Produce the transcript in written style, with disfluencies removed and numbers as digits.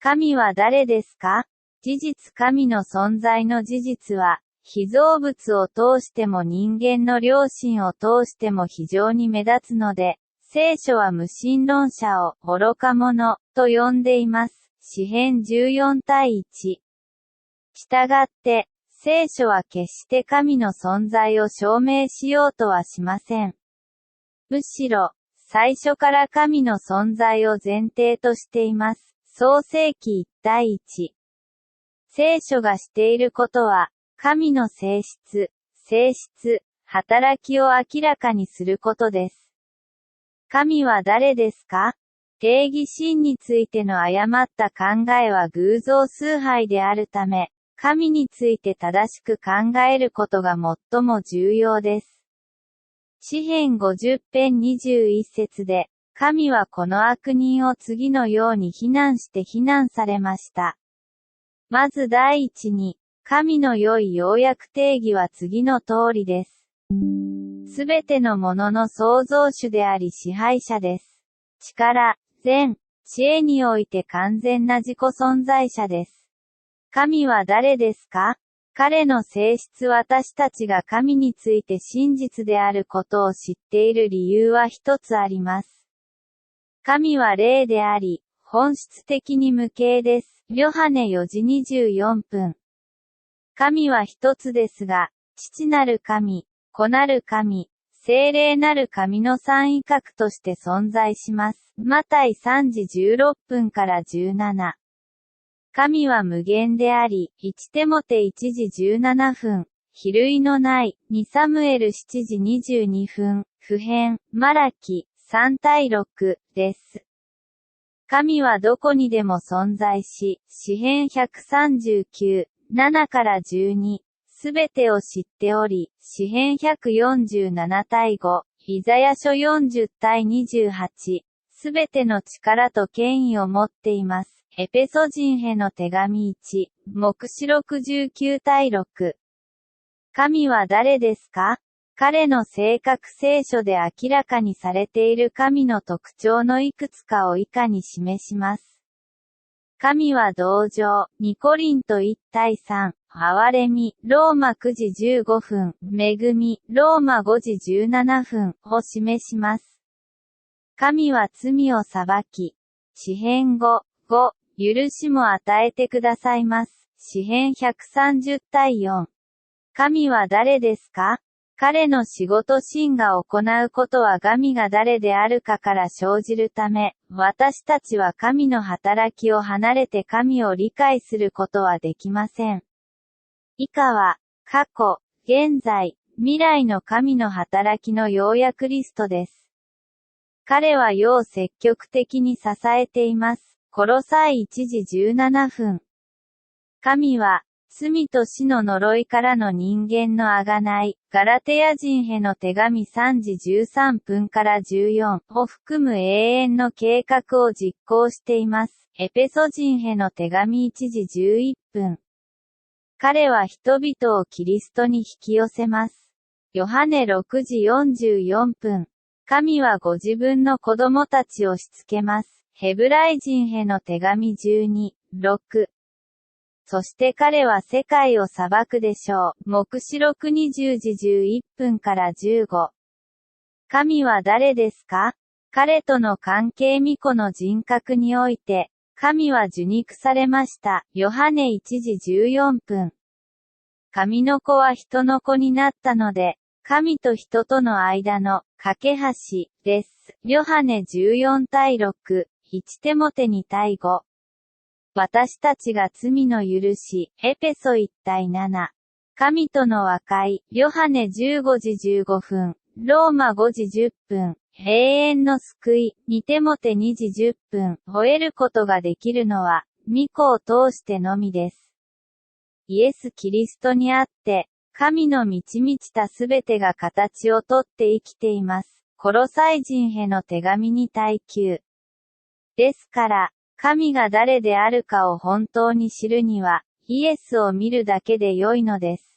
神は誰ですか？事実。神の存在の事実は、被造物を通しても人間の良心を通しても非常に目立つので、聖書は無神論者を愚か者と呼んでいます。詩編14対1。したがって、聖書は決して神の存在を証明しようとはしません。むしろ、最初から神の存在を前提としています。創世記1対1。聖書がしていることは、神の性質、性質、働きを明らかにすることです。神は誰ですか？定義。神についての誤った考えは偶像崇拝であるため、神について正しく考えることが最も重要です。詩編50編21節で、神はこの悪人を次のように非難して非難されました。まず第一に、神の良い要約定義は次の通りです。すべてのものの創造主であり、支配者です。力、善、知恵において完全な自己存在者です。神は誰ですか？彼の性質。私たちが神について真実であることを知っている理由は一つあります。神は霊であり、本質的に無形です。ヨハネ4時24分。神は一つですが、父なる神、子なる神、聖霊なる神の三位格として存在します。マタイ3時16分から17。神は無限であり、1テモテ1時17分、比類のない、2サムエル7時22分、普遍、マラキ、3対6、です。神はどこにでも存在し、詩編139、7から12、すべてを知っており、詩編147対5、イザヤ書40対28、すべての力と権威を持っています。エペソ人への手紙1、黙示録19対6。神は誰ですか？彼の性格。聖書で明らかにされている神の特徴のいくつかを以下に示します。神は同情、2コリント1対3、憐れみ、ローマ9時15分、恵み、ローマ5時17分を示します。神は罪を裁き、詩編5、5、許しも与えてくださいます。詩編130対4。神は誰ですか？彼の仕事。神が行うことは、神が誰であるかから生じるため、私たちは神の働きを離れて神を理解することはできません。以下は、過去、現在、未来の神の働きの要約リストです。彼は世を積極的に支えています。コロサイ1時17分。神は、罪と死の呪いからの人間のあがない、ガラテヤ人への手紙3時13分から14を含む永遠の計画を実行しています。エペソ人への手紙1時11分。彼は人々をキリストに引き寄せます。ヨハネ6時44分。神はご自分の子供たちをしつけます。ヘブライ人への手紙12、6。そして、彼は世界を裁くでしょう。黙示録20時11分から15。神は誰ですか？彼との関係。御子の人格において、神は受肉されました。ヨハネ1時14分。神の子は人の子になったので、神と人との間の架け橋です。ヨハネ14対6、1テモテ2対5。私たちが罪の許し、エペソ1対7。神との和解、ヨハネ15時15分、ローマ5時10分、永遠の救い、2テモテ2時10分を得ることができるのは、御子を通してのみです。イエス・キリストにあって、神の満ち満ちたすべてが形をとって生きています。コロサイ人への手紙2対9。ですから、神が誰であるかを本当に知るには、イエスを見るだけで良いのです。